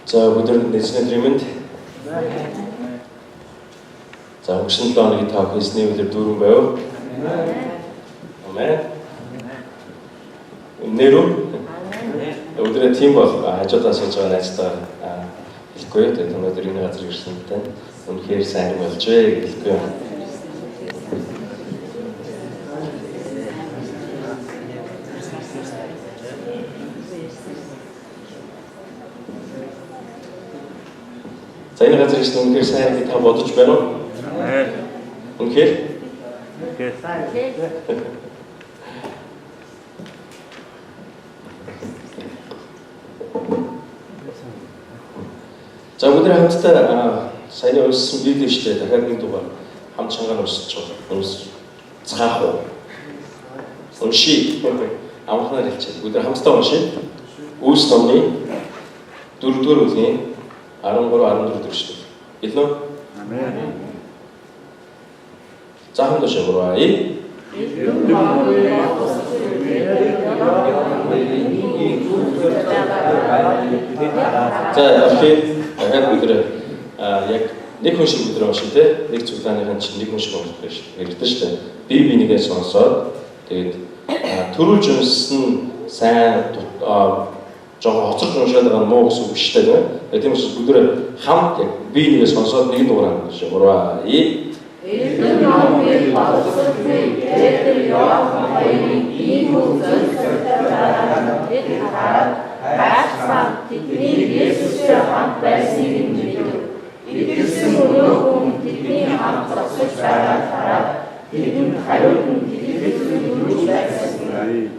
За өдөр нэснэ дримэнд. За өнгөрсөн 7 хоногийн та бүхэн эзний үлээр дүүрэн байв. Амен. Нэрүү. Өдрөө тийм бол хажуудаа сууж байгаа найзтайгаа хэлэхгүй. Тэгээд өнөөдөр энэ газар ирсэн тань үнэхээр сайн болжээ гэж хэлэхгүй. За энэ газар ирсэн үнэхээр сайн гэж та бодож байна уу? Үнэхээр? За бид нар хамтдаа саяны уншсан Библи шүү дээ. Дахиад нэг дугаар хамт чангаар уншиж байгаа. Уншцгаах уу? Уншия. Амархнаар хэлчихье. Бид нар хамтдаа уншия. Үүс номны 4-р бүлгийн 13 14 дөрвөлжлөл. Хэлнэ үү? Амен. За хамт уншия. 3. За окей. Дахиад бид нар яг нэг хүн шиг бид нар уншия те. Нэг цуглааныхан чинь нэг хүн шиг унших хэрэгтэй шүү дээ. Би бинийгээ сонсоод тэгээд төрүүлж уншсан сайн жоохон хоцорч уншаад байгаа нь муу гэсэн үг биш үү? Тийм учраас бүгд хамт яг би нэгээ сонсоод нэг дугаар уншия. 3. Эрдэм номыг боловсруулсан Петр, Иохан хоёрын ийм үг зөнцөлтэй байгааг тэд хараад гайхсан. Тэдний Есүстэй хамт байсныг нь мэдэв. Итгэсэн өнөө хүн тэдний хамт зогсож байгааг хараад тэдэнд хариуд нь тэтгэл өргөж байсан. Амен.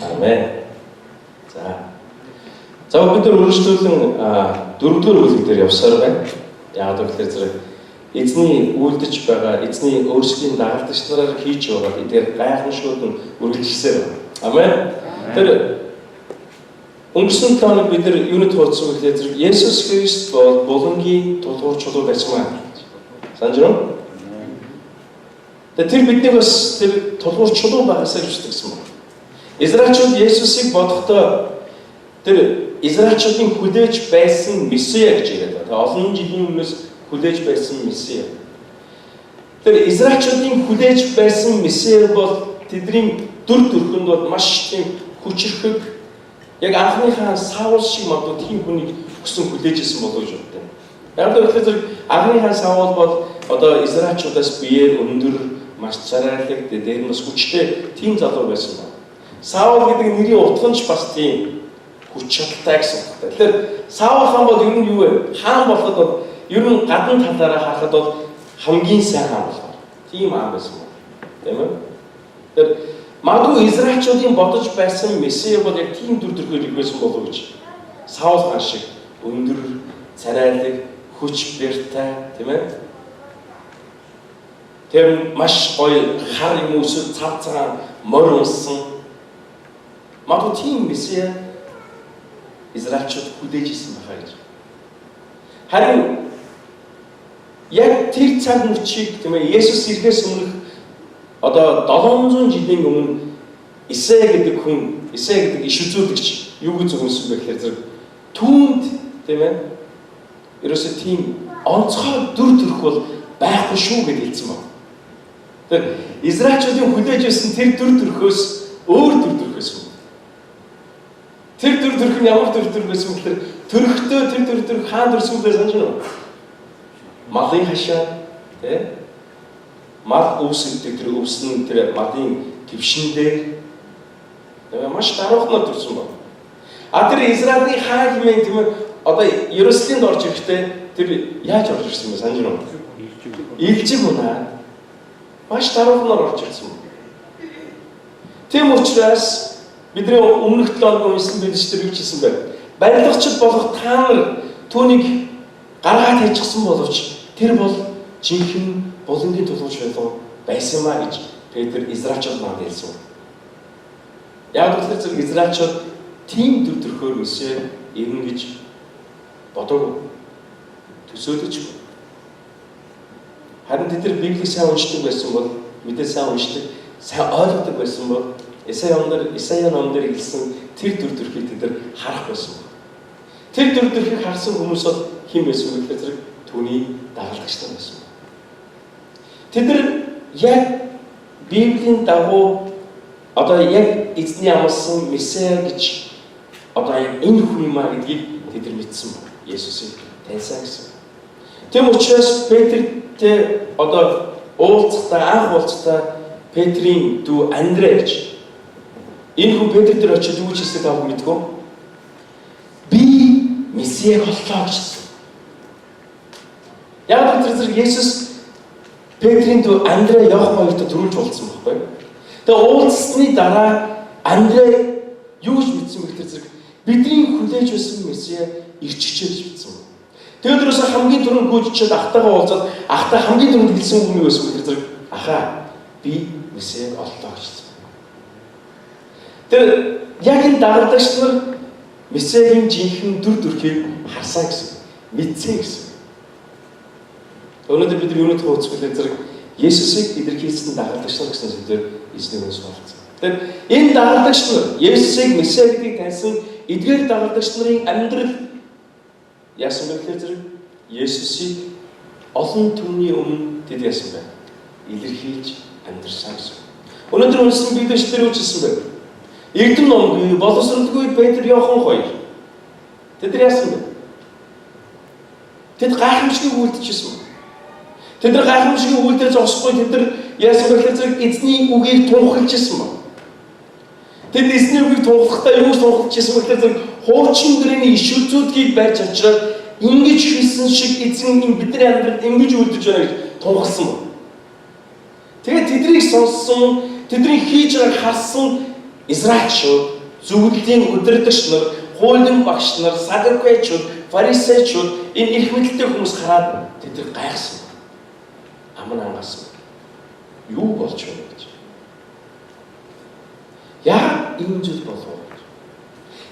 Амен. За. За бид нар үргэлжлүүлэн дөрөвдүгээр бүлэг дээр явсаар байна. Яг гэвэл зэрэг эзний үйлдэж байгаа, эзний өөрсдийн дагалдагч нараар хийж байгаа эдгээр гайхамшгууд нь үргэлжилсээр байна. Амен. Тэр өнгөрсөн 7 хоног бид нар юуны тухай гэхээр зэрэг Есүс Христ бол булангийн тулгуур чулуу байсан байна. Санаж байна уу? Тэр биднийг бас тэр тулгуур чулуу байгаасаа гэж үздэг юм. Израильчууд Есүсийг бодохдоо тэр Израильчуудын хүлээж байсан Месиа гэж яриад байгаа. Тэр олон жилийн өмнөөс хүлээж байсан Месиа. Тэр Израильчуудын хүлээж байсан Месиа бол тэдний дүр төрхөнд бол маш тийм хүчирхэг яг анхныхаа Саул шиг магадгүй тийм хүнийг өгсөн хүлээж исэн болов уу гэж боддог. Яг л тэгэхээр анхныхаа Саул бол одоо Израильчуудаас биеэр өндөр, маш царайлаг, дээр нь бас хүчтэй тийм залуу байсан байна. Саул гэдэг нэрийн утга нь ч бас тийм хүч чадалтай гэсэн утгатай. Тэгэхээр Саул хаан бол ер нь юу вэ? Хаан болоход бол ер нь гадна талаараа харахад бол хамгийн сайн хаан болохоор тийм хаан байсан байна. Тийм ээ? Тэгэхээр магадгүй Израильчуудын бодож байсан Месиа бол яг тийм дүр төрхөөр ирэх байсан болов уу гэж. Саул хаан шиг өндөр, царайлаг, хүч бэртай, тийм ээ? Тэр маш гоё хар юм эсвэл цав цагаан морь унсан. Магадгүй тийм Месиа Израильчууд хүлээж исэн байхаа гэж. Харин яг тэр цаг мөчийг тийм ээ Есүс ирэхээс өмнөх одоо 700 жилийн өмнө Исая гэдэг хүн, Исая гэдэг иш үзүүлэгч юу гэж зөвлөсөн бэ гэхээр зэрэг түүнд тийм ээ ерөөсөө тийм онцгой дүр төрх бол байхгүй шүү гэж хэлсэн байна. Тэр Израильчуудын хүлээж байсан тэр дүр төрхөөс өөр дүр төрх байсан. Тэр дүр төрх нь ямар дүр төрх байсан гэхээр төрхтөө тэр дүр төрх хаан төрсөн билээ санаж байна уу? Малын хашаа тий? Мал өвс гэдэг тэр өвсөн тэр малын твшин дээр маш даруухнаар төрсөн байна. А тэр Израилийн хаан хэмээн тийм ээ одоо Иерусалимд орж ирэхдээ тэр яаж орж ирсэн бэ санаж байна уу? Илжиг унаад маш даруухнаар орж ирсэн байна. Тийм учраас бидний өмнөх 7 хоног уншсан бид тэр юу хийсэн бэ? Барилгачд болох та нар түүнийг гаргаад хайчихсан боловч тэр бол жинхэнэ булангийн тулгуур чулуу байсан маа гэж Петр Израильчууд манд хэлсэн. Яг гэвэл зэрэг Израильчууд тийм дүр төрхөөр Месиа ирнэ гэж бодоогүй. Төсөөлөжгүй. Харин тэд нар Библийг сайн уншдаг байсан бол, мэдээ сайн уншдаг, сайн ойлгодог байсан бол Исая номдор хэлсэн тэр дүр төрхийг тэд нар харах байсан. Тэр дүр төрхийг харсан хүмүүс бол хэн байсан бэ гэхээр зэрэг түүний дагалдагч нар байсан. Тэд нар яг Библийн дагуу одоо яг эзний амласан Месиа гэж одоо яг энэ хүн юм а гэдгийг тэд нар мэдсэн байна. Есүсийг таньсан гэсэн. Тэм учраас Петртэй одоо уулзахдаа, анх уулзахдаа Петрийн дүү Андре гэж энэ хүн Петр дээр очиж юу гэж хэлснийг та бүхэн мэдгүй. Би Месиаг оллоо гэж хэлсэн. Яг тэр зэрэг Есүс Петрийн дүү Андре Иохан хоёртой түрүүлж уулзсан байхгүй. Тэгээ уулзсны дараа Андре юу гэж мэдсэн бэ гэхээр зэрэг бидний хүлээж байсан Месиа ирчихжээ гэж мэдсэн. Тэгээд тэрөөсөө хамгийн түрүүнд гүйж чад ахтайгаа уулзаад ахтай хамгийн түрүүнд хэлсэн үг нь юу байсан бэ гэхээр зэрэг ахаа би Месиаг оллоо гэж хэлсэн. Тэр яг энэ дагалдагч нар Месиагийн жинхэнэ дүр төрхийг харсан гэсэн. Мэдсэн гэсэн. Өнөөдөр бид юуны тухай үзэх вэ зэрэг Есүсийг илэрхийлсэн дагалдагч нар гэсэн зүйлээр эзний үгээс суралцсан. Тэгэхээр энэ дагалдагч нар Есүсийг Месиа гэдгийг таньсан эдгээр дагалдагч нарын амьдрал яасан бэ гэхээр зэрэг Есүсийг олон түмний өмнө тэд яасан бэ? Илэрхийлж амьдарсан гэсэн. Өнөөдөр үнсэн Библиэд тэр юу хэлсэн бэ? Эрдэм номгүй, боловсролгүй Петр, Иохан хоёр. Тэд нар яасан бэ? Тэд гайхамшигыг үйлдчихсэн. Тэд нар гайхамшигын үйлдэл зогсохгүй, тэд нар яасан бэ гэхээр зэрэг эзний үгийг тунхаглаж ирсэн ба. Тэд эзний үгийг тунхаглахдаа юу тунхаглаж ирсэн бэ гэхээр зэрэг хуучин гэрээний иш үзүүдгийг барьж авчираад ингэж хэлсэн шиг эзэн энэ бидний амьдралд ингэж үйлдэж байна гэж тунхагласан ба. Тэгээд тэднийг сонссон, тэдний хийж байгааг харсан Израильчууд, зөвлөлийн удирдагч нар, хуулийн багш нар, садукейчууд, фарисеучуд, энэ эрх мэдэлтэй хүмүүс хараад тэд нар гайхсан. Аман ангасан. Юу болж байна гэж. Яг ийм зүйл болов гэж.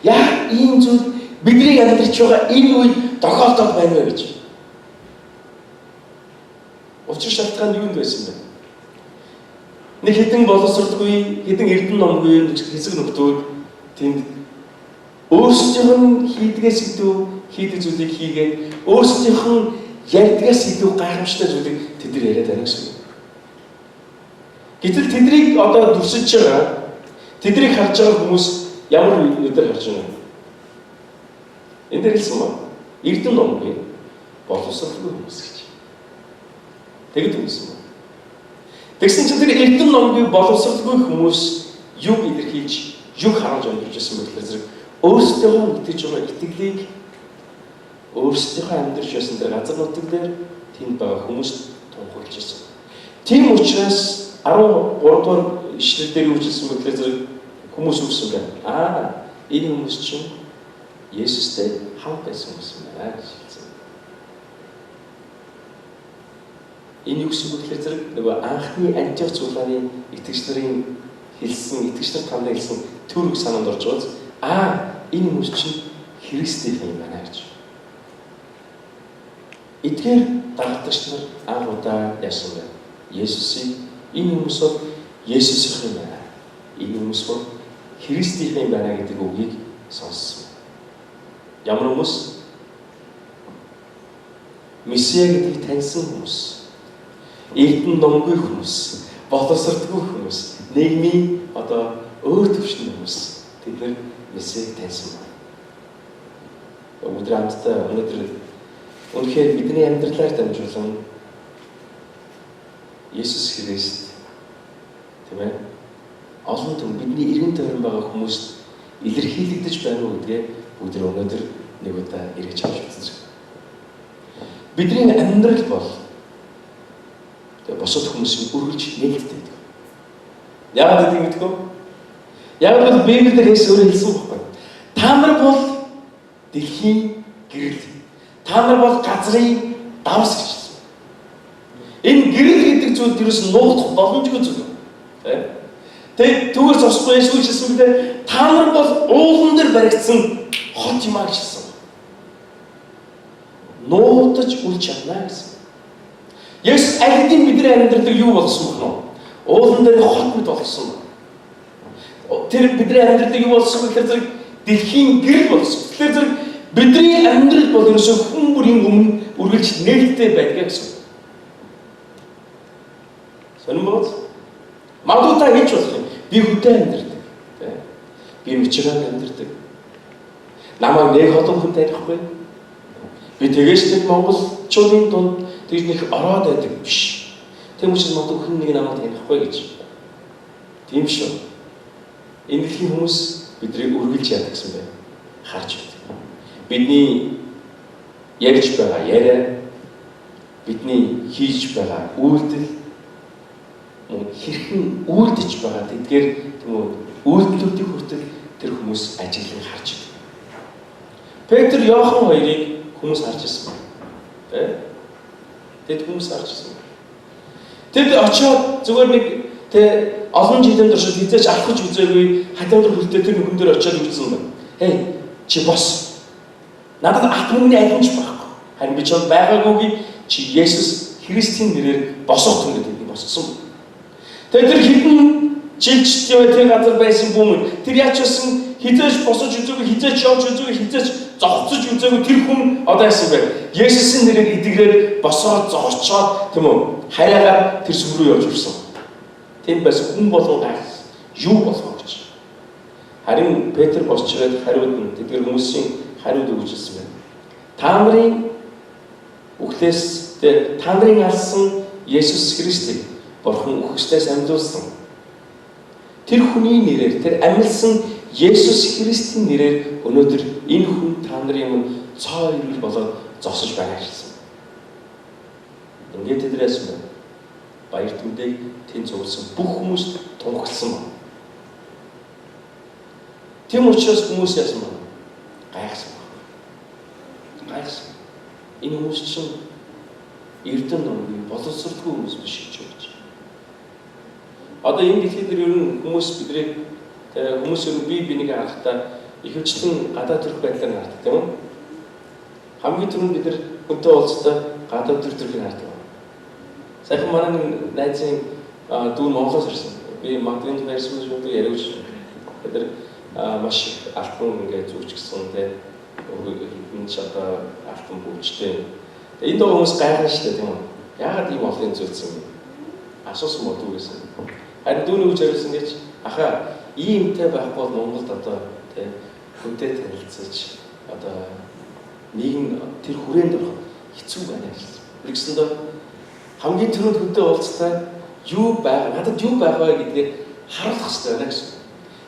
Яг ийм зүйл бидний амьдарч байгаа энэ үед тохиолдоод байна вэ гэж. Учир шалтгаан юунд байсан бэ? Нэг хэдэн боловсролгүй, хэдэн эрдэм номгүй хэсэг нөхдүүд тэнд өөрсдийнх нь хийдгээс илүү хийдэг зүйлийг хийгээд өөрсдийнх нь ярьдгаас илүү гайхамшигтай зүйлийг тэд нар яриад байна гэсэн үг. Гэтэл тэднийг одоо дүрсэж байгаа, тэднийг харж байгаа хүмүүс ямар нүдээр харж байгаа юм? Энэ дээр хэлсэн ба. Эрдэм номгүй, боловсролгүй хүмүүс гэж. Тэгэд хүмүүс юм. Тэгсэн чинь тэр эрдэм номгүй, боловсролгүй хүмүүс юу илэрхийлж, юг харуулж амьдарч байсан бэ гэхээр зэрэг өөрсдийнхөө итгэж байгаа итгэлийг өөрсдийнхөө амьдарч байсан тэр газар нутаг дээр тэнд байгаа хүмүүст тунхаглаж байсан. Тийм учраас 13 дугаар ишлэл дээр юу хэлсэн бэ гэхээр зэрэг хүмүүс үгсэн байна. Аа, энэ хүмүүс чинь Есүстэй хамт байсан хүмүүс юм байна гэж хэлсэн. Энэ юу гэсэн үг гэхээр зэрэг нөгөө анхны Антиох цуглааны итгэгч нарын хэлсэн, итгэгч нар тандаа хэлсэн төр үг санаанд орж байгаа. Аа, энэ хүмүүс чинь Христийн юм байна гэж. Эдгээр дагалдагч нар анх удаа яасан бэ? Есүсийг энэ хүмүүс бол Есүсийнх юм байна. Энэ хүмүүс бол Христийнх юм байна гэдэг үгийг сонссон. Ямар хүмүүс? Месиа гэдгийг таньсан хүмүүс. Эрдэнэ номгүй хүмүүс, боловсрдгүй хүмүүс, нийгмийн одоо өөр төвшний хүмүүс. Тэд нар Месиаг таньсан байна. Өнөөдөр хамтдаа өнөөдөр үнэхээр бидний амьдралаар дамжуулан Есүс Христ, тийм ээ, олон түн бидний эргэн тойрон байгаа хүмүүст илэрхийлэгдэж байна уу гэдгээ бүгд өнөөдөр нэг удаа эргэж авч үзсэн. Бидний амьдрал бол тэгээ бусад хүмүүсийн үргэлж нээлттэй байдаг. Яагаад гэдгийг мэдгүй? Яг бол Библиэлд Есүс өөрөө хэлсэн байхгүй. Та нар бол дэлхийн гэрэл. Та нар бол газрын давс гэж хэлсэн. Энэ гэрэл гэдэг зүйл ерөөс нуугдах боломжгүй зүйл. Тэ? Тэгээд түүгээр зогсохгүй Есүс хэлсэн билээ. Та нар бол уулан дээр баригдсан хот юм а гэж хэлсэн. Нуугдаж үл чадна гэсэн. Есүс аль хэдийн бидний амьдралыг юу болгосон бэ? Уулан дээр хот мэт болгосон байна. Тэр бидний амьдралыг юу болгосон бэ гэхээр зэрэг дэлхийн гэрэл болгосон. Тэгэхээр зэрэг Бидний амьдрал бол ерөөсөө хүн бүрийн өмнө үргэлж нээлттэй байдаг гэсэн. Сонин бооз. Магадгүй та хэлж болох юм. Би хөдөө амьдардаг. Тэ. Би Мичиганд амьдардаг. Намайг нэг олон хүн танихгүй. Би тэгээс нэг монголчуудын дунд тэгж нэг ороод байдаг биш. Тэм учраас магадгүй хүн нэг намайг танихгүй гэж. Тийм шүү. Энэ дэлхийн хүмүүс биднийг үргэлж яадаг гэсэн бэ? Харж байдаг. Бидний ярьж байгаа яриа, бидний хийж байгаа үйлдэл, мөн хэрхэн үйлдэж байгаа тэдгээр тийм үү үйлдэлүүдийг хүртэл тэр хүмүүс ажиглан харж байдаг. Петр, Иохан хоёрыг хүмүүс харж ирсэн байна. Тэ? Тэд хүмүүс харж ирсэн. Тэд очиод зүгээр нэг тэ олон жилийн туршид хизээч алхаж үзээгүй хатамдар хөлтэй тэр нөхөн дээр очиод үзсэн байна. Хей, чи бос. Надад алт мөнгөний аль нь ч байхгүй. Харин би чамд байгаагүйг чи Есүс Христийн нэрээр босгох түн гэдэг нь босгосон. Тэгээд тэр хэдэн жилч тэр газар байсан бүүмэн тэр яач байсан хизээч босож үзээгүй, хизээч явж үзээгүй, хизээч зогцож үзээгүй тэр хүн одоо яасан бэ? Есүсийн нэрээр эдгэрээр босоод зогсчоод тийм үү? Хараагаар тэр сүм рүү явж ирсэн. Тийм байсан хүн болгон гайхсан. Юу болох вэ гэж. Харин Петр босч ирээд хариуд нь тэдгэр хүмүүсийн хариуд өгч ирсэн байна. Та нарын үхлээс та нарын алсан Есүс Христийг Бурхан үхэгсдээс амьлуулсан. Тэр хүний нэрээр, тэр амьлсан Есүс Христийн нэрээр өнөөдөр энэ хүн та нарын өмнө цоо эрүүл болоод зогсож байгаа гэсэн. Ингээд тэдрээс байна. Баярт мэдээг тэнд цугласан бүх хүмүүст тунхагласан байна. Тийм учраас хүмүүс яасан байна? Гайхсан байна. Гайхсан. Энэ хүмүүс чинь эрдэм номгүй боловсролгүй хүмүүс биш гэж байна. Одоо энэ дэлхий дээр ер нь хүмүүс биднийг хүмүүс ер нь бие биенийг харахтаа ихэвчлэн гадаа төрх байдлаар нь хардаг тийм үү? Хамгийн түрүүнд бид нар хүнтэй уулзахдаа гадаа төрхийг хардаг. Сайхан манай нэг найзын дүү Монголоос ирсэн. Би Мадрид байсан юм шиг яриагч. Бид нар маш их алтан ингээд зүүчгсэн тийм хэдэн ч одоо алтан бүүжтэй. Энэ доо хүмүүс гайхна шүү дээ тийм үү? Яагаад ийм олон зүйлсэн юм? Асуусан мó дүүгээс. Харин дүүний үеч хариулсан гэж ахаа иймтэй байхгүй бол Монголд одоо тийм хүнтэй танилцаж одоо нийгэм тэр хүрээнд орох хэцүү байна гэсэн. Тэгсэндээ хамгийн түрүүнд хүнтэй уулзтаа юу байгаа, надад юу байгаа вэ гэдгийг харуулах хэрэгтэй байна гэсэн.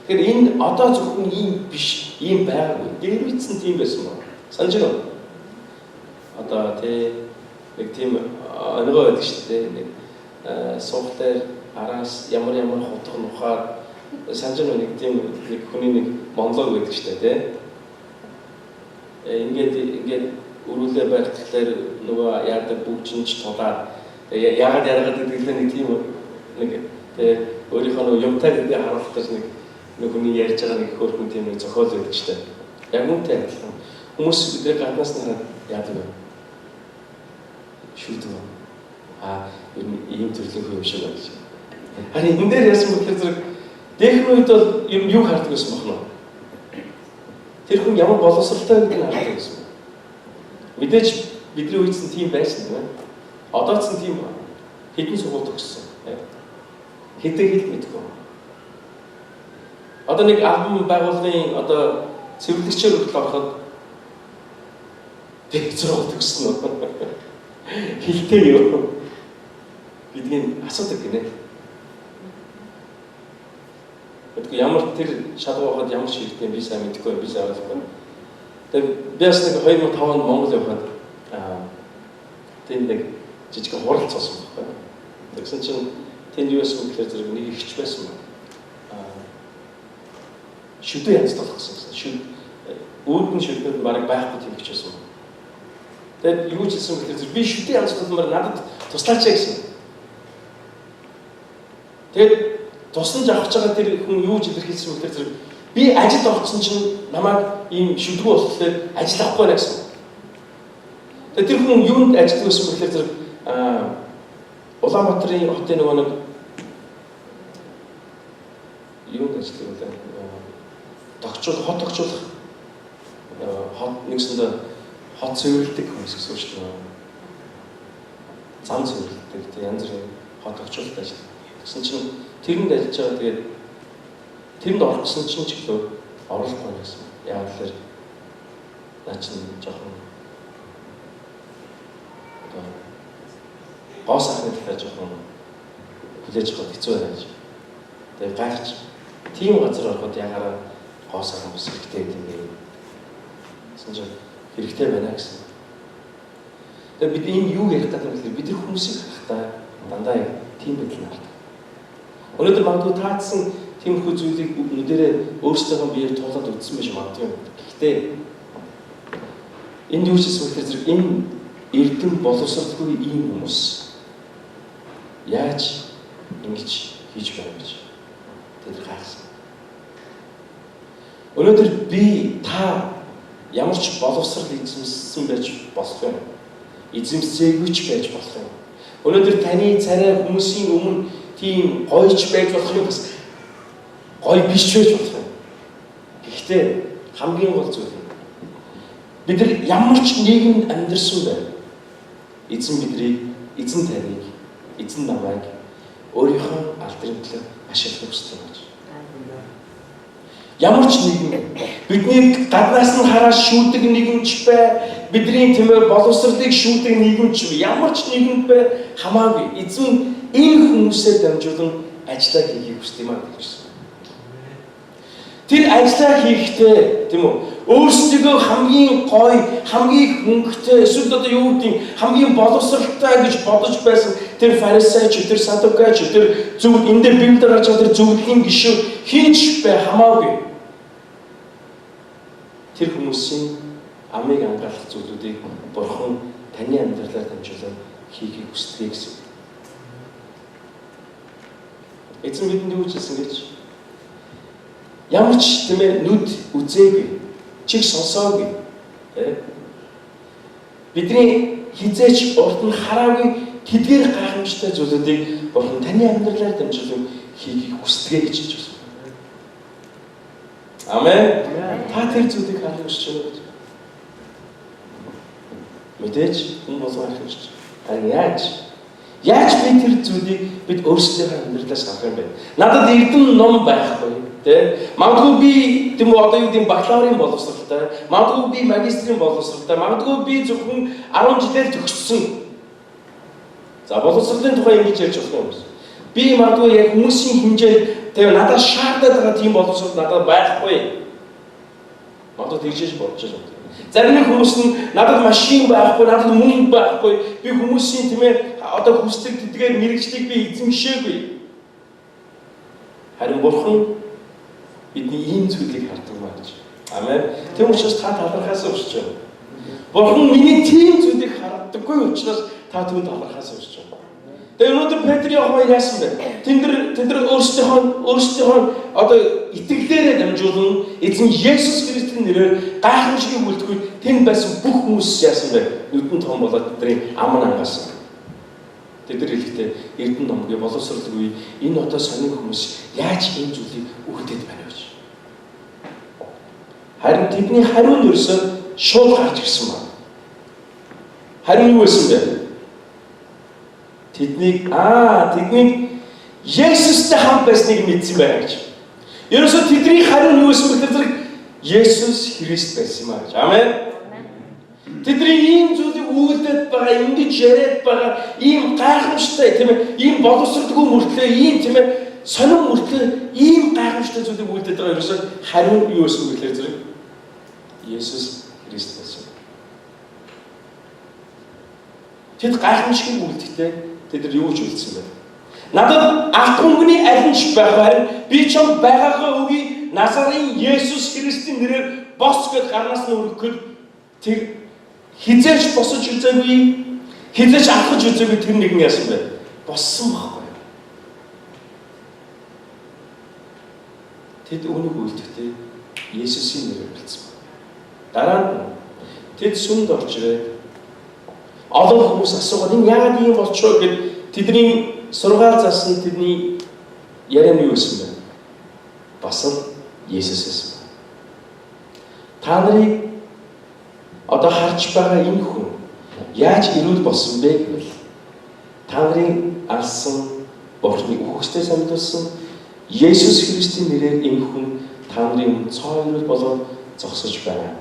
Тэгэхээр энэ одоо зөвхөн ийм биш, ийм байгаагүй. Дээр үтсэн тийм байсан байна. Санаж байна уу? Одоо тий нэг тийм өнгөө байдаг шүү дээ. Нэг суугтаар араас ямар ямар хутга нухаар санаж байна уу? Нэг тийм нэг хүний нэг монолог байдаг шүү дээ, тий. Ингээд ингээд өрүүлээ барихлаар нөгөө яадаг бүгжинч тулаад яагаад яагаад гэдэг л нэг тийм нэг тий өөрийнхөө нөгөө юмтай гэдгийг харуулах гэж нэг хүний ярьж байгаа нэг хөөрхөн тийм нэг зохиол байдаг шүү дээ. Яг үүнтэй адилхан. Хүмүүс бидний гаднаас нараад яадаг вэ? Шүлдэг. Аа, ер нь ийм төрлийн хүн юм шиг байна гэж. Харин энэ дээр яасан бэхээр зэрэг дээхэн үед бол ер нь юу хардаг байсан бохно? Тэр хүн ямар боловсралтай гэдгийг хардаг байсан. Мэдээж бидний үед ч тийм байсан тийм ээ. Одоо ч тийм байна. Хэдэн сургууль төгссөн. Хэдэн хэл мэдгүй. Одоо нэг албан байгууллагын одоо цэвэрлэгчээр хүртэл ороход тэг сургууль төгссөн үү? Хэлтэй юу? Гэдгийг асуудаг гинэ. Тэгэхгүй ямар тэр шалгуу байхад ямар ч хэрэгтэй би сайн мэдэхгүй, би сайн ойлгохгүй. Тэгээ би бас нэг 2005 онд Монгол явхад тэнд нэг жижиг хурал цоосон байхгүй. Тэгсэн чинь тэнд юу байсан гэхээр зэрэг нэг ихч байсан байна. Шүдэ янз болох гэсэн. Шүд үүдэн шүднүүд нь бараг байхгүй тийм ихч байсан. Тэгээд юу ч хэлсэн гэхээр би шүдэ янз болмоор надад туслаач гэсэн. Тэгээд тусламж авах гэж байгаа тэр хүн юу ч илэрхийлсэн гэхээр зэрэг би ажилд орсон чинь намайг ийм шүдгүү болохоор ажил авахгүй байна гэсэн. Тэгээд тэр хүн юунд ажилладаг байсан гэхээр зэрэг Улаанбаатарын хотын нөгөө нэг юунд ажилладаг вэ? Тогтчул хот тогтчуулах хот нэгсэндээ хот цэвэрлэдэг хүмүүс гэсэн үг шүү дээ. Зам цэвэрлэдэг, тэг янз бүрийн хот орчуулалт ажилладаг. Тэгсэн чинь тэрэнд ажиллаж байгаа, тэгээд тэрэнд орох гэсэн чинь ч гэлөө оруулахгүй гэсэн. Яагаад гэхээр наа чинь жоохон одоо гоо сайхны талаар жоохон хүлээж авах хэцүү байна гэж. Тэгээд гайхаж тийм газар ороход ягаараа гоо сайхан бас хэрэгтэй гэдэг юм бэ. Гэсэн чинь хэрэгтэй байна гэсэн. Тэгээд бид энэ юу ярих гэдэг юм бэ? Бид нар хүмүүсийг харахтаа дандаа яг тийм байдал нь хардаг. Өнөөдөр магадгүй таацсан тиймэрхүү зүйлийг нүдэрээ өөрсдийнхөө биеэр туулаад үзсэн байж магадгүй юм. Гэхдээ энд юу ч гэсэн гэхээр зэрэг энэ эрдэм боловсролгүй ийм хүмүүс яаж ингэж хийж байна гэж тэд гайхсан. Өнөөдөр би та ямар ч боловсрол эзэмссэн байж болох юм. Эзэмсээгүй ч байж болох юм. Өнөөдөр таны царай хүмүүсийн өмнө тийм гоёч байж болох юм, бас гоё биш байж болох юм. Гэхдээ хамгийн гол зүйл нь бид нар ямар ч нийгэмд амьдарсан бай. Эзэн бидрийг, эзэн таныг, эзэн намайг өөрийнхөө алдрын төлөө ашиглах хүсдэг юм гэж. Ямар ч нийгэм биднийг гаднаас нь хараад шүүдэг нийгэмч бай, бидний тэмээ боловсролыг шүүдэг нийгэмч ямар ч нийгэмд бай хамаагүй. Эзэн энэ хүмүүсээр дамжуулан ажлаа хийхийг хүсдэг юм аа гэж. Тэр ажлаа хийхдээ, тийм үү, өөрсдийгөө хамгийн гоё, хамгийн хөнгөтэй, эсвэл одоо юу гэдэг хамгийн боловсралтай гэж бодож байсан тэр фарисеч, тэр садукач, тэр зөв энэ дээр Библиэд гарч байгаа тэр зөвлөлийн гишүүн хинч бай хамаагүй. Тэр хүмүүсийн амыг ангаалах зүйлүүдийг Бурхан таны амьдралаар дамжуулан хийхийг хүсдэг гэсэн. Эзэн бидэнд юу хэлсэн гэж? Ямар ч тийм ээ нүд үзээгүй, чиг сонсоогүй. Бидний хизээч урд нь хараагүй тэдгээр гайхамшигтай зүйлүүдийг Бурхан таны амьдралаар дамжуулан хийхийг хүсдэг гэж хэлж байна. Амен. Та тэр зүйлийг харах гэж байна гэж. Мэдээж хүн болгон харах гэж. Харин яаж? Яаж би тэр зүйлийг бид өөрсдийнхөө амьдралаас харах юм бэ? Надад эрдэм ном байхгүй. Тэ? Магадгүй би тийм үү одоо юу гэдэг бакалаврын боловсралтай, магадгүй би магистрийн боловсралтай, магадгүй би зөвхөн 10 жилээр төгссөн. За, боловсролын тухай ингэж ярьж болох юм байна. Би магадгүй яг хүмүүсийн хэмжээнд тэр надад шаардаад байгаа тийм боловсрол надад байхгүй. Магадгүй тэгжээж бодож байгаа. Зарим нэг хүмүүс нь надад машин байхгүй, надад мөнгө байхгүй, би хүмүүсийн тийм ээ одоо хүсдэг тэдгээр мэргэжлийг би эзэмшээгүй. Харин Бурхан бидний ийм зүйлийг хардаг маа гэж. Амен. Тийм учраас та талархаасаа өсөж байна. Бурхан миний тийм зүйлийг хардаггүй учраас та түүнд талархаасаа өсөж байна. Тэгээ өнөөдөр Петр Иохан яасан бэ? Тэнд тэр өөрсдийнхөө одоо итгэлээрээ дамжуулан эзэн Есүс Христийн нэрээр гайхамшигыг үлдэхгүй тэнд байсан бүх хүмүүс яасан бэ? Нүдэн том болоод тэдний ам нь ангасан. Тэд нар хэлэхдээ эрдэнэ номгүй боловсролгүй энэ одоо сонин хүмүүс яаж энэ зүйлийг өгдөд байна гэж. Харин тэдний хариу нь ерөөсөө шууд гарч ирсэн байна. Хариу юу байсан бэ? Тэднийг Есүстэй хамт байсныг мэдсэн байна гэж. Ерөөсөө тэдний хариу нь юу байсан бэ гэхээр Есүс Христ байсан юм аа гэж. Амен. Тэдний ийм зүйлийг үйлдээд байгаа, ингэж яриад байгаа, ийм гайхамшигтай, тийм ээ, ийм боловсролгүй мөртлөө, ийм тийм ээ, сонин мөртлөө ийм гайхамшигтай зүйлийг үйлдээд байгаа ерөөсөө хариу юу байсан бэ гэхээр зэрэг Есүс Христ байсан. Тэд гайхамшигыг үлдэхдээ тэд нар юу ч үлдсэн бэ? Надад алт хөнгөний аль нь ч байхгүй, харин би чамд байгаагаа өгье. Назарын Есүс Христийн нэрээр бос гэд гарнаас нь өргөхөд тэр хизээч босож үзээгүй, хизээч алхаж үзээгүй тэр нэгэн яасан бэ? Боссон байхгүй юу? Тэд үүнийг үлдэхдээ Есүсийн нэрээр үлдсэн байна. Дараа нь тэд сүмд орж ирээд олон хүмүүс асуугаад энэ яагаад ийм болчихоо гэд тэдний сургаал заасан тэдний яриа нь юу байсан бэ? Бас л Есүс байсан. Та нарыг Одоо харж байгаа энэ хүн яаж эрүүл болсон бэ гэвэл та нарын алсан Бурхны үхэгсдээс амьдуулсан Есүс Христийн нэрээр энэ хүн та нарын өмнө цоо эрүүл болоод зогсож байна.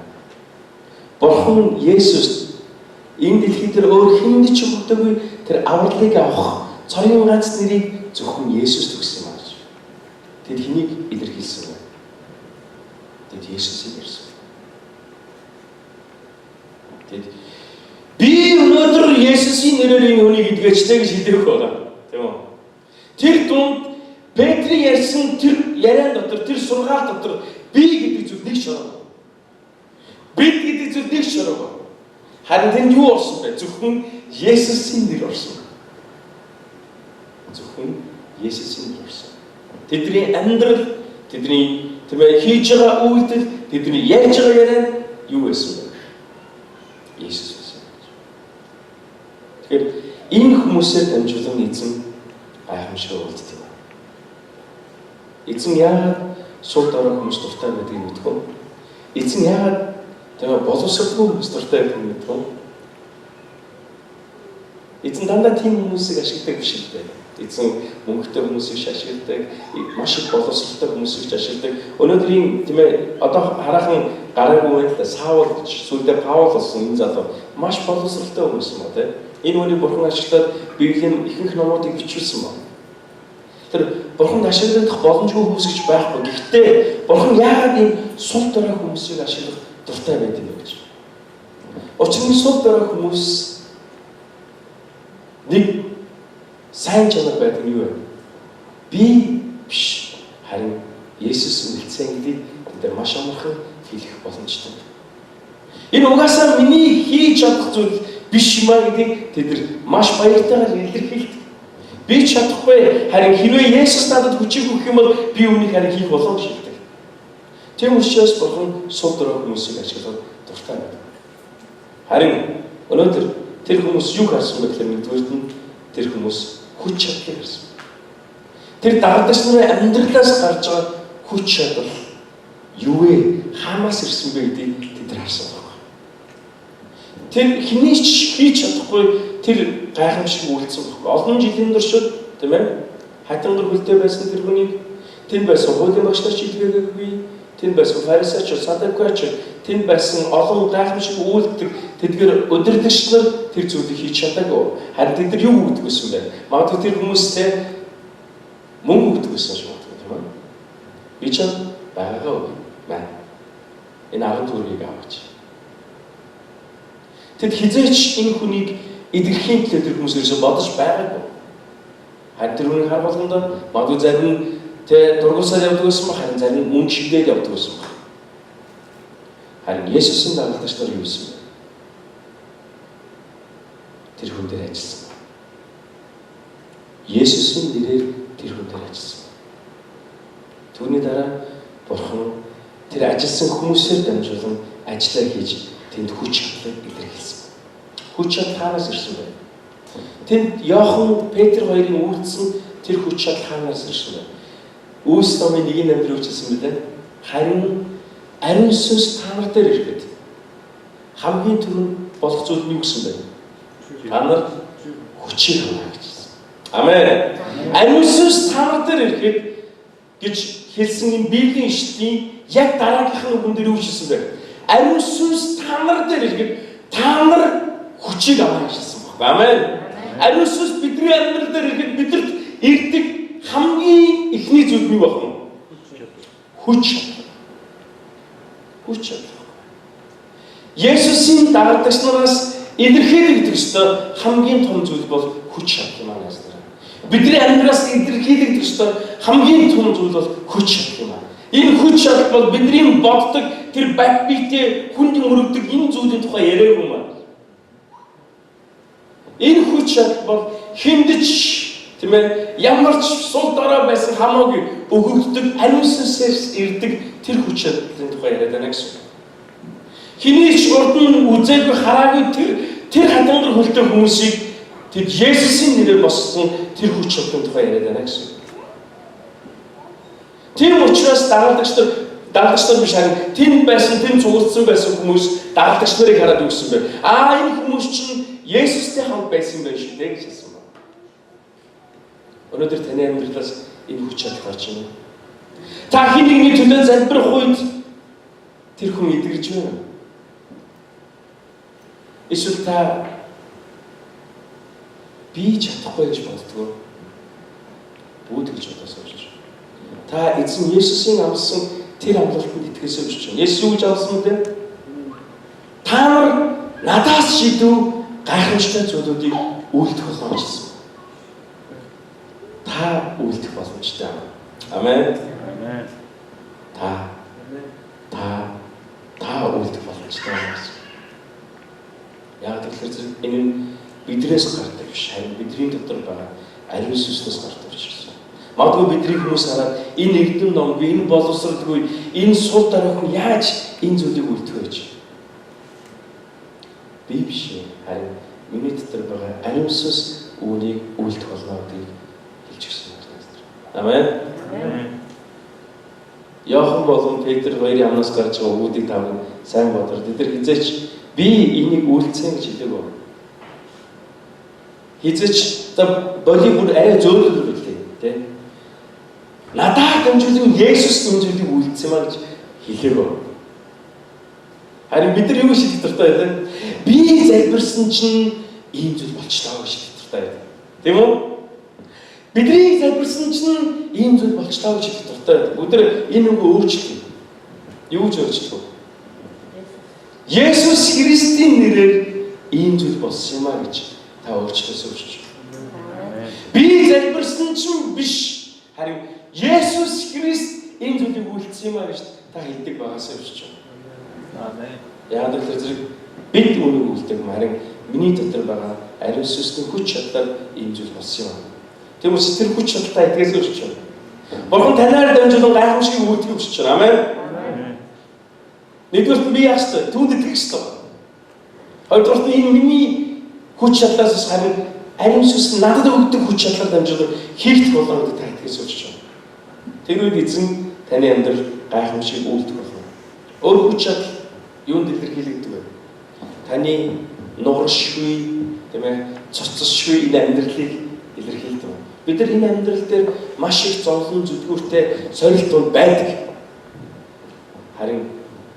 Бурхан Есүст энэ дэлхий дээр өөр хэнд ч өгдөггүй тэр авралыг авах цорын ганц нэрийг зөвхөн Есүст өгсөн юм аа гэж. Тэд хэнийг илэрхийлсэн вэ? Тэд Есүсийг ярьсан. Тэд би өнөөдөр Есүсийн нэрээр энэ хүнийг эдгээчлээ гэж хэлэхгүй байгаа. Тийм үү? Тэр дунд Петрийн ярьсан тэр яриан дотор, тэр сургаал дотор би гэдэг зүйл нэг шороо. Бид гэдэг зүйл нэг шороо. Харин тэнд юу орсон бэ? Зөвхөн Есүсийн нэр орсон. Зөвхөн Есүсийн нэр орсон. Тэдний амьдрал, тэдний, тийм ээ, хийж байгаа үйлдэл, тэдний ярьж байгаа яриа юу байсан бэ? Есүс байсан. Тэгэхээр энэ хүмүүсээр дамжуулан эзэн гайхамшиг үлддэг юм. Эзэн яагаад сул дорой хүмүүс дуртай байдгийг мэдэх үү? Эзэн яагаад тэгээ боловсролгүй хүмүүс дуртай байдгийг мэдэх үү? Эзэн дандаа тийм хүмүүсийг ашигладаг биш л дээ. Эзэн мөнгөтэй хүмүүсийг ч ашигладаг, маш их боловсролтой хүмүүсийг ч ашигладаг. Өнөөдрийн, тийм ээ, одоо хараахан гараагүй байна л да. Саул гэж сүүлдээ Паул болсон энэ залуу маш боловсролтой хүмүүс юм а, тийм. Энэ хүнийг Бурхан ашиглаад Библийн ихэнх номуудыг бичүүлсэн байна. Тэр Бурханд ашиглах боломжгүй хүмүүс гэж байхгүй. Гэхдээ Бурхан яагаад ийм сул дорой хүмүүсийг ашиглах дуртай байдаг юм бэ гэж. Учир нь сул дорой хүмүүс нэг сайн чанар байдаг нь юу вэ? Би биш, харин Есүс үнэлсэн гэдгийг тэд нар маш амархан хэлэх боломжтой. Энэ угаасаа миний хийж чадах зүйл биш юм а гэдгийг тэд нар маш баяртайгаар илэрхийлдэг. Би чадахгүй, харин хэрвээ Есүс надад хүчийг өгөх юм бол би үүнийг харин хийх болно гэж хэлдэг. Тийм учраас Бурхан сул дорой хүмүүсийг ашиглах дуртай байдаг. Харин өнөөдөр тэр хүмүүс юу харсан бэ гэхээр нэгдүгээрт нь тэр хүмүүс хүч чадлыг харсан. Тэр дагалдагч нарын амьдралаас гарч байгаа хүч чадал юу вэ? Хаанаас ирсэн бэ гэдгийг тэд нар харсан байна. Тэр хэний ч хийж чадахгүй тэр гайхамшиг үйлдсэн байхгүй. Олон жилийн туршид, тийм ээ, хатангар хөлтэй байсан тэр хүнийг тэнд байсан хуулийн багш нар ч эдгээгээгүй, тэнд байсан фарисеч, саддукейч, тэнд байсан олон гайхамшиг үйлддэг тэдгээр удирдагч нар тэр зүйлийг хийж чадаагүй. Харин тэд нар юу өгдөг гэсэн бэ? Магадгүй тэр хүмүүстэй мөнгө өгдөг гэсэн шиг магадгүй, тийм ээ. Би ч байгаагаа өгье. Маа. Энэ 10 төгрөгийг аваач. Тэд хэзээ ч энэ хүнийг эдгэхийн төлөө тэр хүмүүс ерөөсөө бодож байгаагүй. Харин тэр хүнийг хар болгондоо магадгүй зарим нь тэ дургуусаар явдаг байсан ба, харин зарим нь мөнгө шидээд явдаг байсан ба. Харин Есүсийн дагалдагч нар юу хийсэн бэ? Тэр хүн дээр ажилласан. Есүсийн нэрээр тэр хүн дээр ажилласан. Түүний дараа Бурхан тэр ажилласан хүмүүсээр дамжуулан ажиллаа хийж тэнд хүч чадлыг илэрхийлсэн. Хүч чадал хаанаас ирсэн бэ? Тэнд Иохан, Петр хоёрын үйлдсэн тэр хүч чадал хаанаас ирсэн бэ? Үйлс номын 1:8 дээр үгчилсэн билээ. Харин ариун сүнс та нар дээр ирэхэд хамгийн түрүүнд болох зүйл нь юу гэсэн бэ? Та нар хүчийг авна гэж хэлсэн. Амен. Ариун сүнс та нар дээр ирэхэд гэж хэлсэн энэ Библийн ишлэлийн яг дараагийнх нь үгэн дээр юу хэлсэн бэ? Ариун сүнс та нар дээр ирэхэд та нар хүчийг авна гэж хэлсэн байхгүй. Амен. Ариун сүнс бидний амьдрал дээр ирэхэд бидэнд ирдэг хамгийн эхний зүйл нь юу байх вэ? Хүч. Хүч чадал. Есүсийн дагалдагч нараас илэрхийлэгдэх ёстой хамгийн том зүйл бол хүч чадал юм аа, найзлаараа. Бидний амьдралаас илэрхийлэгдэх ёстой хамгийн том зүйл бол хүч чадал юм аа. Энэ хүч чадал бол бидний боддог тэр бат биетэй хүнд мөрөгдөг энэ зүйлийн тухай яриаг юм аа. Энэ хүч чадал бол хэнд ч, тийм ээ, ямар ч сул дорой байсан хамаагүй өгөгддөг ариун сүнсээс ирдэг тэр хүч чадлын тухай яриад байна гэсэн. Хэний ч урд нь үзээгүй, хараагүй тэр хатангар хөлтэй хүмүүсийг тэд Есүсийн нэрээр босгосон тэр хүч чадлын тухай яриад байна гэсэн. Тэр учраас дагалдагч нар Дагалдагч нар биш, харин тэнд байсан, тэнд цуглдсан байсан хүмүүс дагалдагч нарыг хараад юу гэсэн бэ? Аа, энэ хүмүүс чинь Есүстэй хамт байсан байх шүү дээ гэж хэлсэн байна. Өнөөдөр таны амьдралаас энэ хүч чадал гарч байна. Та хэн нэгний төлөө залбирах үед тэр хүн эдгэрж байна. Эсвэл та би чадахгүй гэж боддгоо. Бүү гэж бодосоо гэж. Та эзэн Есүсийн амласан тэр амлалтанд итгэсээ гэж байна. Есүс юу гэж амласан бэ? Та нар надаас шийдв гайхамшигтай зүйлүүдийг үйлдэх болно гэж хэлсэн. Та үйлдэх боломжтой. Амен. Амен. Та үйлдэх боломжтой гэсэн. Яг тэгэхээр энэ нь бидрээс гардаг биш, харин бидний дотор байгаа ариун сүнснээс гардаг учраас. Магадгүй бидний хүмүүс хараад энэ эрдэм номгүй, энэ боловсралгүй, энэ сул дараа хүн яаж энэ зүйлийг үйлдэх вэ гэж. Би биш, харин миний дотор байгаа ариун сүнс үүнийг үйлдэх болно гэдгийг хэлж өгсөн байна. Амен. Иохан болон Петр хоёрын амнаас гарч байгаа үгүүдийг та бүхэн сайн бодор. Тэд нар хизээч би энийг үйлцэн гэж хэлээгүй. Хизээч за боли бүр арай зөөлөл билээ, тэ? Надаар дамжуулан Есүс энэ зүйлийг үйлдсэн маа гэж хэлээгүй. Харин бид нар юу шийдэх дуртай байлаа? Би залбирсан чинь ийм зүйл болчлоо гэж шийдэх дуртай байлаа. Тийм үү? Бидний залбирсан чинь ийм зүйл болчлоо гэж хэлэх дуртай байдаг. Бүгд энэ үгээ өөрчлөе. Юу гэж өөрчлөх вэ? Есүс Христийн нэрээр ийм зүйл болсон юм а гэж та өөрчлөөсэй гэж. Би залбирсан чинь биш. Харин Есүс Христ ийм зүйлийг үйлдсэн юм а гэж та хэлдэг байгаасай гэж. Амен. Яг л зэрэг бид үүнийг үйлдэг юм. Харин миний дотор байгаа ариун сүнсний хүч чадлаар ийм зүйл болсон юм. Тийм учраас тэр хүч чадалтай итгэсэй гэж байна. Бурхан танаар дамжуулан гайхамшигыг үйлдэхийг хүсэж байна. Амен. Нэгдүгээрт нь би яах ёстой? Түүнд итгэх ёстой. Хоёрдугаарт нь энэ миний хүч чадлаас биш, харин ариун сүнс надад өгдөг хүч чадлаар дамжуулан хийгдэх болно гэдэг та итгэсэй гэж байна. Тэр үед эзэн таны амьдрал гайхамшигыг үйлдэх болно. Өөр хүч чадал юунд илэрхийлэгдэх вэ? Таны нугаршгүй, тийм ээ, цоцсошгүй энэ амьдралыг илэрхийлдэг. Бид нар энэ амьдрал дээр маш их зовлон зүдгүүртэй сорилт дунд байдаг. Харин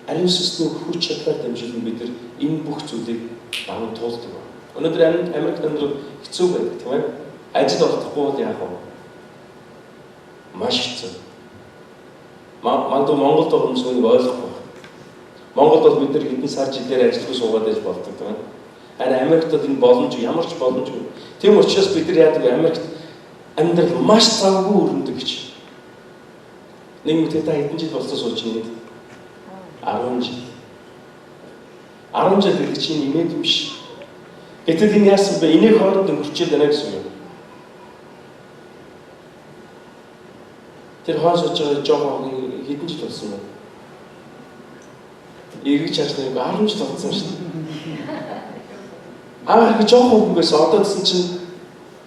ариун сүнсний хүч чадлаар дамжуулан бид нар энэ бүх зүйлийг даван туулдаг. Өнөөдөр Америкт амьдрал хэцүү байдаг, тийм ээ. Ажил олдохгүй бол яах вэ? Маш хэцүү. Магадгүй Монголд байгаа хүмүүс үүнийг ойлгохгүй байна. Монголд бол бид нар хэдэн сар жилээр ажилгүй суугаад байж болдог, тийм ээ. Харин Америкт бол энэ боломж ямар ч боломжгүй. Тийм учраас бид нар яадаг вэ? Америкт амьдрал маш завгүй өрнөдөг гэж. Нэг мэт та хэдэн жил болсон сууж байна? 10 жил. 10 жил гэдэг чинь инээд биш. Гэтэл энэ яасан бэ? Энийг хооронд өнгөрчээд байна гэсэн юм. Тэр хоон сууж байгаа жоохон хэдэн жил болсон бэ? Эргэж харснаа 10 жил болсон шүү дээ. Аа жоохон хүн байсан. Одоо гэсэн чинь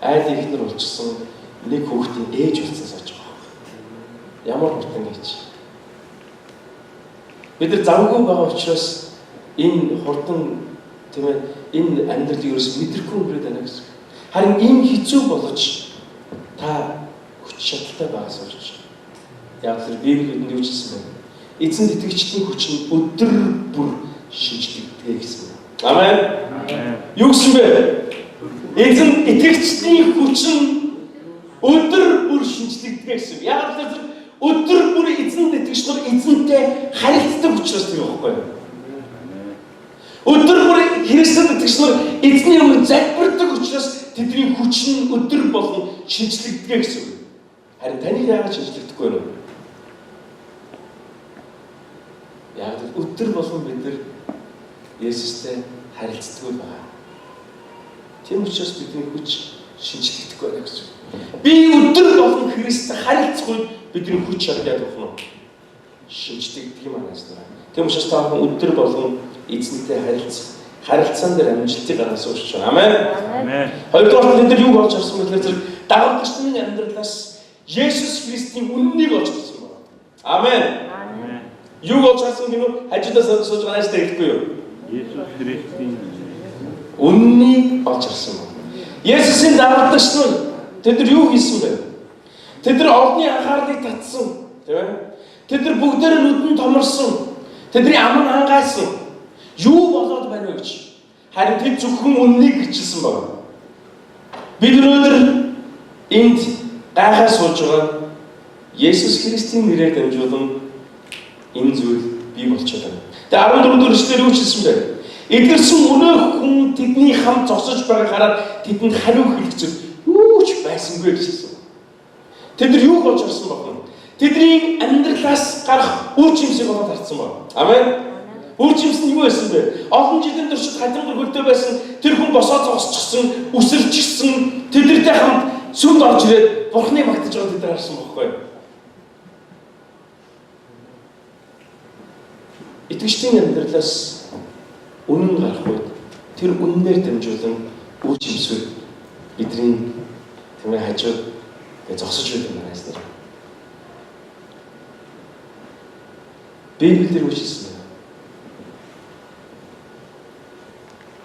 айл ихнэр болчихсон, нэг хүүхдийн ээж болсон сууж байгаа. Ямар хурдан гэж. Бид нар завгүй байгаа учраас энэ хурдан, тийм ээ, энэ амьдралыг ерөөс мэдрэхгүй өнгөрөөд байна гэсэн. Харин ийм хэцүү боловч та хүч чадалтай байгаасаа гэж. Яг тэр Библи бидэнд юу ч хэлсэн бэ? Эзэнд итгэгчдийн хүч нь өдөр бүр шинжлэгддэг гэсэн. Амен. Юу гэсэн бэ? Эзэнд итгэгчдийн хүч нь өдөр бүр шинжлэгддэг гэсэн. Яг л тэр өдөр бүр эзэнд итгэгч нар эзэнтэй харилцдаг учраас тийм байхгүй юу? Өдөр бүр Христэд итгэгч нар эзний өмнө залбирдаг учраас тэдний хүч нь өдөр болгон шинжлэгддэг гэсэн. Харин таны яагаад шинжлэгдэхгүй вэ? Яг л өдөр болгон бид нар Есүстэй харилцдаггүй байгаа. Тийм учраас бидний хүч шинжлэгдэхгүй байна гэсэн. Би өдөр болгон Христтэй харилцах үед бидний хүч чадал яадаг вэ? Шинжлэгдэх юм аа гэсэн. Тийм учраас та бүхэн өдөр болгон эзэнтэй харилцах, харилцаан дээр амжилтыг гаргасан учраас байна. Амен. Амен. Хоёрдугаар нь бид нар юуг олж авсан бэ гэхээр дагалдагч нарын амьдралаас Есүс Христийн үннийг олж авсан байна. Амен. Амен. Юуг олж харсан гинүү? Хажуудаас сууж байгаа нааштай хэлэхгүй юу? Есүс Христийн үннийг олж харсан байна. Есүсийн дагалдагч нар тэд нар юу хийсэн бэ? Тэд нар олонний анхаарлыг татсан, тийм ээ? Тэд нар бүгдээр нүдэнд томорсон. Тэдний ам нь хангайсан. Юу болоод байна вэ гэж. Харин тэд зөвхөн үннийг гэрчилсэн байна. Бид өнөөдөр энд гайхаа сууж байгаа Есүс Христийн нэрээр дамжуулан энэ зүйл бий болчиход байна. Тэгээ 14 дугаар эшлэлээр юу хэлсэн бэ? Эдгэрсэн өнөөх хүн тэдний хамт зогсож байгааг хараад тэдэнд хариу хэлэх зүйл юу ч байсангүй гэж хэлсэн. Тэд нар юу болж харсан бэ? Тэдний амьдралаас гарах үр жимсийг олоод харсан байна. Амен. Үр жимс нь юу байсан бэ? Олон жилийн туршид хатангар хөлтэй байсан тэр хүн босоо зогсчихсон, үсэрчихсэн, тэдэртэй хамт сүмд орж ирээд Бурхныг магтаж байгааг тэд нар харсан байхгүй юу? Итгэгчдийн амьдралаас үнэн гарах үед тэр үннээр дамжуулан үр жимсүүд бидний тийм ээ хажууд зогсож байдаг юм байна. Библиэлд юу хэлсэн бэ?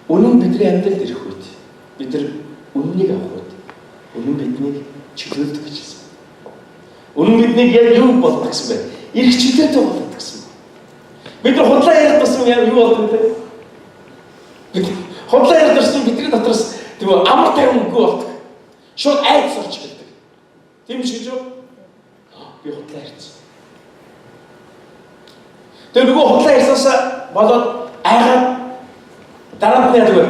Үнэн бидний амьдралд ирэх үед бид нар үннийг авах үед үнэн биднийг чөлөөлдөг гэж хэлсэн. Үнэн биднийг яг юу болгох гэсэн бэ? Ирэх чөлөөтэй болгодог гэсэн. Бид нар худлаа яриад байсан яг юу болдог вэ? Бид худлаа яриад байсан бидний дотроос тийм үү амар тайван үгүй болдог. Шууд айдас орж эхэлдэг. Тийм биш гэж юу? Би худлаа ярьсан. Тэгээ нөгөө худлаа ярьсанасаа болоод айгаад дараа нь яадаг вэ?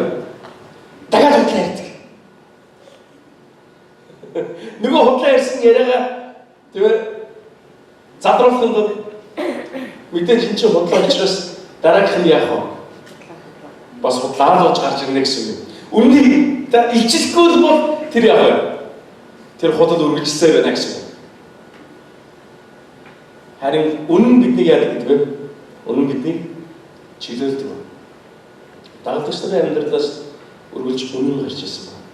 Дахиад худлаа ярьдаг. Нөгөө худлаа ярьсан яриагаа тийм ээ задруулахын тулд мэдээж энэ чинь худлаа учраас дараагийнх нь яах вэ? Бас худлаа л болж гарч ирнэ гэсэн юм. Үннийг илчлэхгүй л бол тэр яах вэ? Тэр худал үргэлжлсээр байна гэсэн юм. Харин үнэн биднийг яадаг гэдэг вэ? Үнэн биднийг чөлөөлдөг. Дагалдагч нарын амьдралаас үргэлж үнэн гарч ирсэн байна.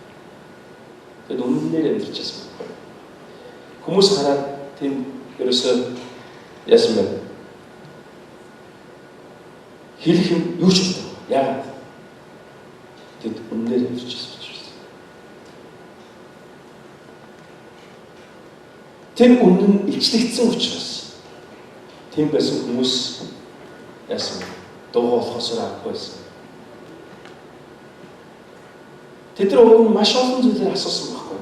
Тэд үнэнээр амьдарч ирсэн байна. Хүмүүс хараад тийм ерөөсөө яасан бэ? Хэлэх юм юу ч үгүй. Яагаад? Тэд үнэнээр амьдарч ирсэн учраас. Тэр үнэн илчлэгдсэн учраас тийм байсан хүмүүс яасан бэ? Дуугаа болохоос аргагүй байсан. Тэд нар уг нь маш олон зүйлээр асуусан байхгүй.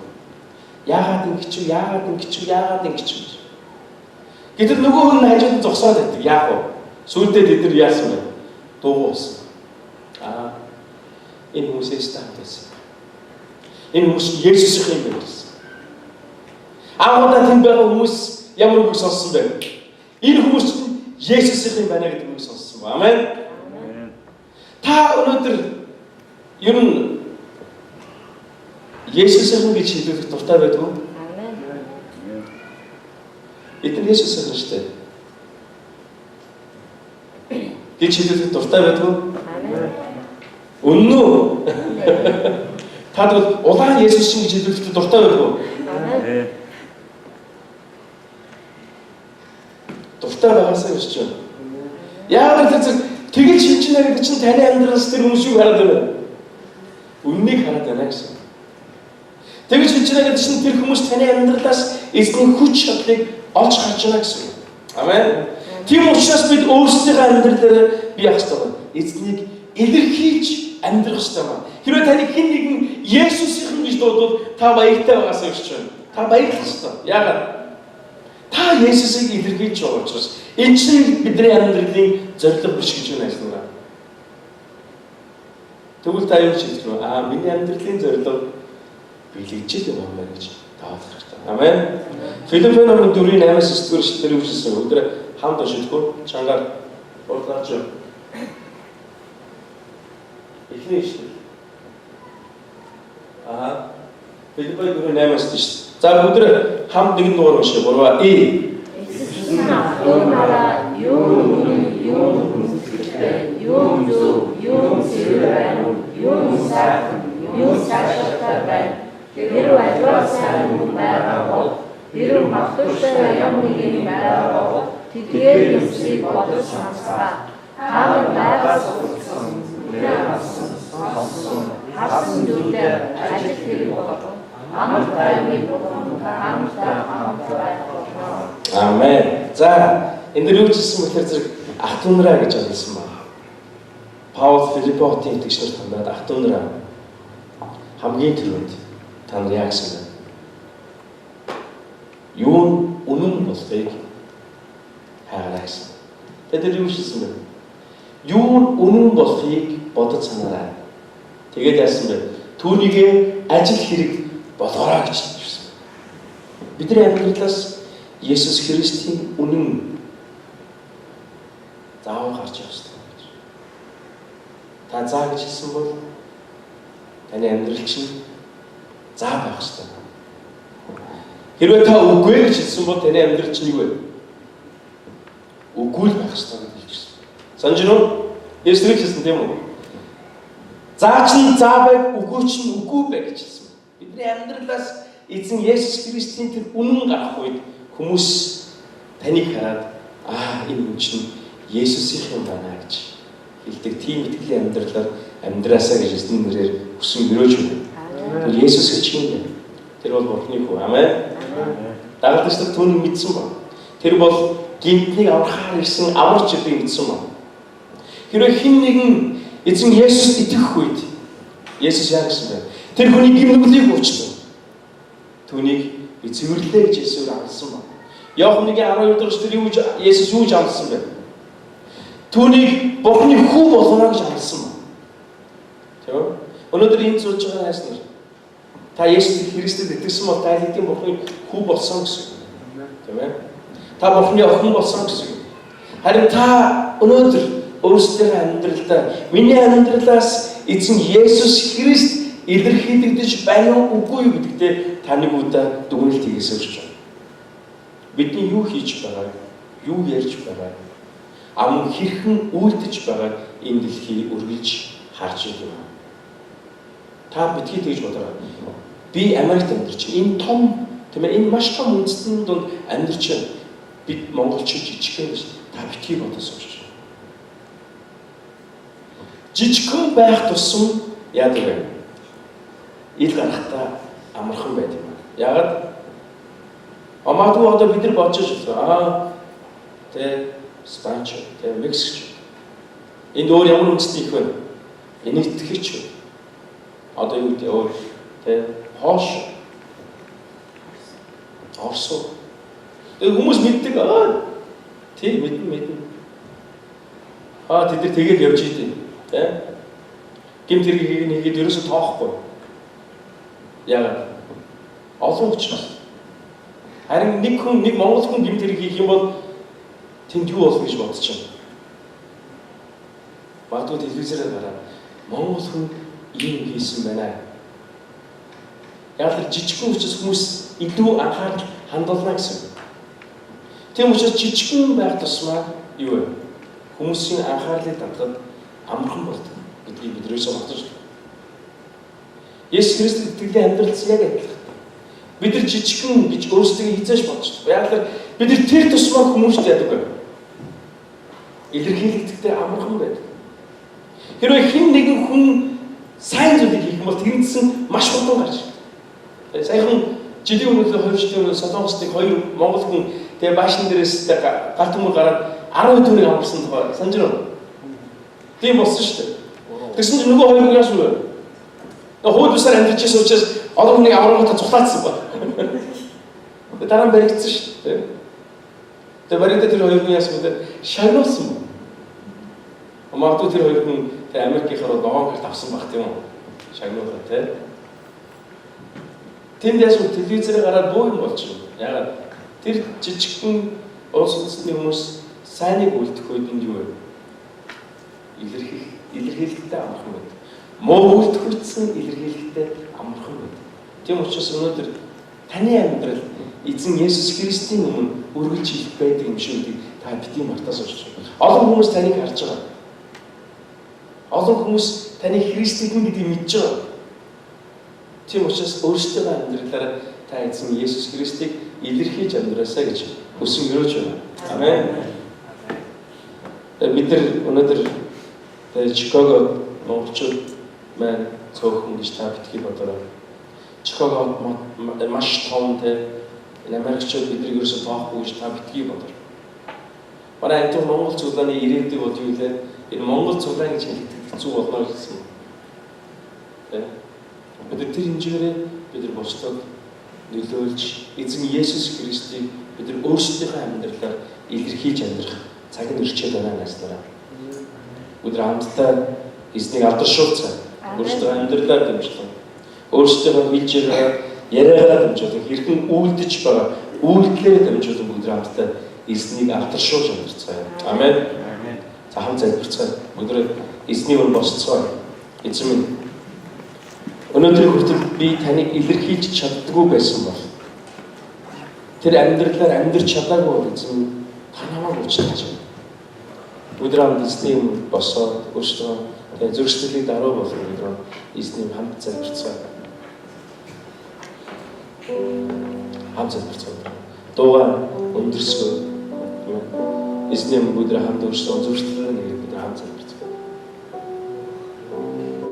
Яагаад ингэж вэ? Яагаад ингэж вэ? Яагаад ингэж вэ? Гэтэл нөгөө хүн хажууд нь зогсоод байдаг. Яах вэ? Сүүлдээ тэд нар яасан бэ? Дуугаа болсон. Аа, энэ хүмүүс Есүстэй хамт байсан. Энэ хүмүүс Есүсийн юм байсан. Анхудаа тэнд байгаа хүмүүс ямар үг сонссон бэ? Энэ хүмүүс Есүсийн юм байна гэдэг үг сонссон ба. Амен. Та өнөөдөр ер нь Есүсийн гэж хэлэх дуртай байдаг уу? Амен. Эдгээр Есүсийн шүү дээ. Гэж хэлэх дуртай байдаг уу? Амен. Үнэн үү? Та тэгвэл улаан Есүс гэж хэлэх дуртай байдаг уу? Амен. Дуртай байгаасаа гэж чинь. Яагаад гэвэл тэгэж хэлж байна гэдэг чинь таны амьдралаас тэр хүмүүс юу хараад байна вэ? Үннийг хараад байна гэсэн. Тэгэж хэлж байна гэдэг чинь тэр хүмүүс таны амьдралаас эзний хүч чадлыг олж харж байна гэсэн. Амен. Тийм учраас бид өөрсдийнхөө амьдралаараа би яах ёстой вэ? Эзнийг илэрхийлж амьдрах ёстой байна. Хэрвээ таны хэн нэгэн Есүсийнхэн гэж дуудвал та баяртай байгаасаа гэж байна. Та баярлах ёстой. Яагаад? Та Есүсийг илэрхийлж байгаа учраас энэ чинь бидний амьдралын зорилго биш гэж байна ажиллана. Тэгвэл та юу гэж хэлэх вэ? Аа, миний амьдралын зорилго бэлэгжил юм байна гэж таалах хэрэгтэй. Амен. Филиппен номын 4:8-9 дугаар эшлэлээр юу хэлсэн бэ? Өдөр хамт уншидаггүй чангаар урдлаач. Эхний эшлэл. Аа, Филиппен 4:8 шүү. За бүгд хамт нэгэн дугаар уншъя. 3 И. Эзэн ахлуунаараа юу үнэн, юу хүндэтгэлтэй, юу зөв, юу цэвэр байна, юу сайхан, юу сайшаатай байна. Тэр аливаа сайн юм байгаа бол, тэр магтууштай юм нэг юм байгаа бол, Тэдгээр юмсыг бодож санацгаа. Та нар надаас сурсан, хүлээн авсан, сонссон, харсан зүйлээ ажил хэрэг болгон амар тайвны Бурхан та нартай хамт байх болно. Амен. За, энэ дэр юу ч хэлсэн бэхээр зэрэг ах トゥ нараа гэж амласан байна. Паул Филиппо хотын итгэгч нарт хандаад ах トゥ нараа хамгийн түрүүнд та нар яа гэсэн бэ? Юу нь үнэн болохыг хайгаарай гэсэн. Тэд нар юу хэлсэн бэ? Юу нь үнэн болохыг бодож санаарай. Тэгээд яасан бэ? Түүнийгээ ажил хэрэг болгоорой гэж хэлсэн. Бидний амьдралаас Есүс Христийн үнэн заавал гарч явах ёстой гэж. Та заа гэж хэлсэн бол таны амьдрал чинь заа байх ёстой. Хэрвээ та үгүй гэж хэлсэн бол таны амьдрал чинь юу вэ? Үгүй л байх ёстой гэж хэлсэн. Санаж байна уу? Есүс Христ хэлсэн тийм үү? Заа чинь заа байг, үгүй чинь үгүй бай гэж хэлсэн. Бидний амьдралаас эзэн Есүс Христийн тэр үнэн гарах үед хүмүүс таныг хараад аа, энэ хүн чинь Есүсийнх юм байна гэж хэлдэг. Тийм итгэлийн амьдралаар амьдраасаа гэж эзэн нэрээр хүсэн өрөөж байна. Тэр Есүс гэж юм бэ? Тэр бол Бурхны хүү. Амен. Дагалдагч нар түүнийг мэдсэн ба. Тэр бол гинтнийг аврахаар ирсэн аврагч гэдгийг мэдсэн ба. Хэрвээ хэн нэгэн эзэн Есүст итгэх үед Есүс яа гэсэн бэ? Тэр хүний гэм нүглийг уучлав. Түүнийг би цэвэрлээ гэж Есүс амласан ба. Иохан 1:12 дугаар тэр юу гэж Есүс юу гэж амласан бэ? Түүнийг Бурхны хүү болгоно гэж амласан ба. Тийм үү? Өнөөдөр энэ сууж байгаа хайс нар та Есүс Христэд итгэсэн бол та хэдийн Бурхны хүү болсон гэсэн. Тийм ээ? Та Бурхны охин болсон гэсэн. Харин та өнөөдөр өөрсдийнхөө амьдралдаа миний амьдралаас эзэн Есүс Христ илэрхийлэгдэж байна уу үгүй юу гэдэгтээ та нэг удаа дүгнэлт хийгээсэй гэж байна. Бидний юу хийж байгааг, юу ярьж байгааг, мөн хэрхэн үйлдэж байгааг энэ дэлхий үргэлж харж идэв. Та битгий тэгж бодорой. Би Америкт амьдарч байна. Энэ том, тийм ээ, энэ маш том үндэстэн дунд амьдарч байна. Бид монголчууд жижигхэн гэж та битгий бодосоо гэж. Жижигхэн байх тусам яадаг вэ? Ил гарахтаа амархан байд юм. Яагаад? Магадгүй одоо бид нар бодож байна. Аа, тэ Спанч, тэ Мексикч. Энд өөр ямар үндэстэн их вэ? Энэтхэгч. Одоо юу гэдэг өөр тэ Польш, Орос. Тэгээ хүмүүс мэддэг. Аа, тий, мэднэ, мэднэ. Аа, тэд нар тэгээд явж идэв. Тэ? Гэмт хэрэг хийгээд ерөөсө тоохгүй. Яагаад? Олон учраас. Харин нэг хүн, нэг монгол хүн гэмт хэрэг хийх юм бол тэнд юу болох гэж бодож байна? Магадгүй телевизээр гараад монгол хүн ийм хийсэн байна. Яг л жижигхэн учраас хүмүүс илүү анхаарал хандуулна гэсэн. Тийм учраас жижигхэн байх тусмаа юу вэ? Хүмүүсийн анхаарлыг татахад амархан болдог гэдгийг бид ерөөсөө мартаж байна. Есүс Христэд итгэлийн амьдралс яг адилхан. Бид нар жижигхэн гэж өөрсдөө хизээж бодож байна. Яг л бид нар тэр тусмаа хүмүүст яадаг вэ? Илэрхийлэгдэхдээ амархан байдаг. Хэрвээ хэн нэгэн хүн сайн зүйлийг хийх юм бол тэрнээсэн маш хурдан гарч ирдэг. Саяхан жилийн өмнө, 2 жилийн өмнө Солонгостыг хоёр монгол хүн тэгээ баашин дээрээс гал төмөр гараад 10 төгрөг амарсан тухай санаж байна уу? Тийм болсон шүү дээ. Тэгсэн чинь нөгөө хоёр хүн яасан бэ? Хууль бусаар амьдарч байсан учраас олон хүнийг аврангуудаа цуглаацсан ба. Тэгээ дараа нь баригдсан шүү дээ. Тэгээ баригдаад тэр хоёр хүн яасан бэ? Шагнуулсан ба. Магадгүй тэр хоёр хүн тэр Америкийнхаар ногоон карт авсан байх тийм үү? Шагнуулаа тий. Тэнд яасан телевизээр гараад буу юм болж байна. Яагаад? Тэр жижигхэн улс үндэстний хүмүүс сайныг үлдэх үед энд юу вэ? Илэрхийлэхдээ амархан байдаг. Муу үлдэх үйтсэн илэрхийлэхдээ амархан байдаг. Тийм учраас өнөөдөр таны амьдрал эзэн Есүс Христийн өмнө үргэлж илх байдаг юм шиг гэдгийг та битгий мартаас уншиж байна. Олон хүмүүс таныг харж байгаа. Олон хүмүүс таны Христийн гэдгийг мэдж байгаа. Тийм учраас өөрсдийнхөө амьдралаараа та эзэн Есүс Христийг илэрхийлж амьдраасаа гэж хүсэн өрөөж байна. Амен. Бид нар өнөөдөр Чикаго монголчууд маань цөөхөн гэж та битгий бодороо. Чикаго маш том те энэ Америкчууд биднийг ерөөсөө тоохгүй гэж та битгий бодороо. Манай антун Монгол цуглааны ирээдүй бол юу лээ? Энэ Монгол цуглаан гэж хэлдэг хэцүү болно гэсэн. Тэ? Бид тэр хэмжээгээр бид нар бусдад нөлөөлж эзэн Есүс Христийг бид нар өөрсдийнхөө амьдралаар илэрхийлж амьдрах цаг нь ирчээд байна найзлаараа. Бид нар хамтдаа эзнийг алдаршуулцгаая. Өөрсдөө амьдралаар дэмжлээ. Өөрсдийнхөө хэлж байгаа яриагаараа дэмжүүлэн хэрхэн үйлдэж байгаа үйлдэлээр дэмжүүлэн бүгд хамтдаа эзнийг алдаршуулж амьдарцгаая. Амен. За хамт залбирцгаая. Бүгд эзний өмнө босцгоё. Эзэн минь, өнөөдөр хүртэл би таныг илэрхийлж чаддгүй байсан бол тэр амьдралаар амьдрч чадаагүй бол эзэн минь, та намайг уучлаач. Бүгд хамт эзний өмнө босоод өөрсдөө зүрх сэтгэлийг даруй болгон бүгд эзний хамт залбирцгаая. Хамт залбирцгаая. Дуугаа өндөрсгөө. Эзний өмнө бүгд хамт өөрсдөө зүрх сэтгэлээр нэг бид хамт залбирцгаая.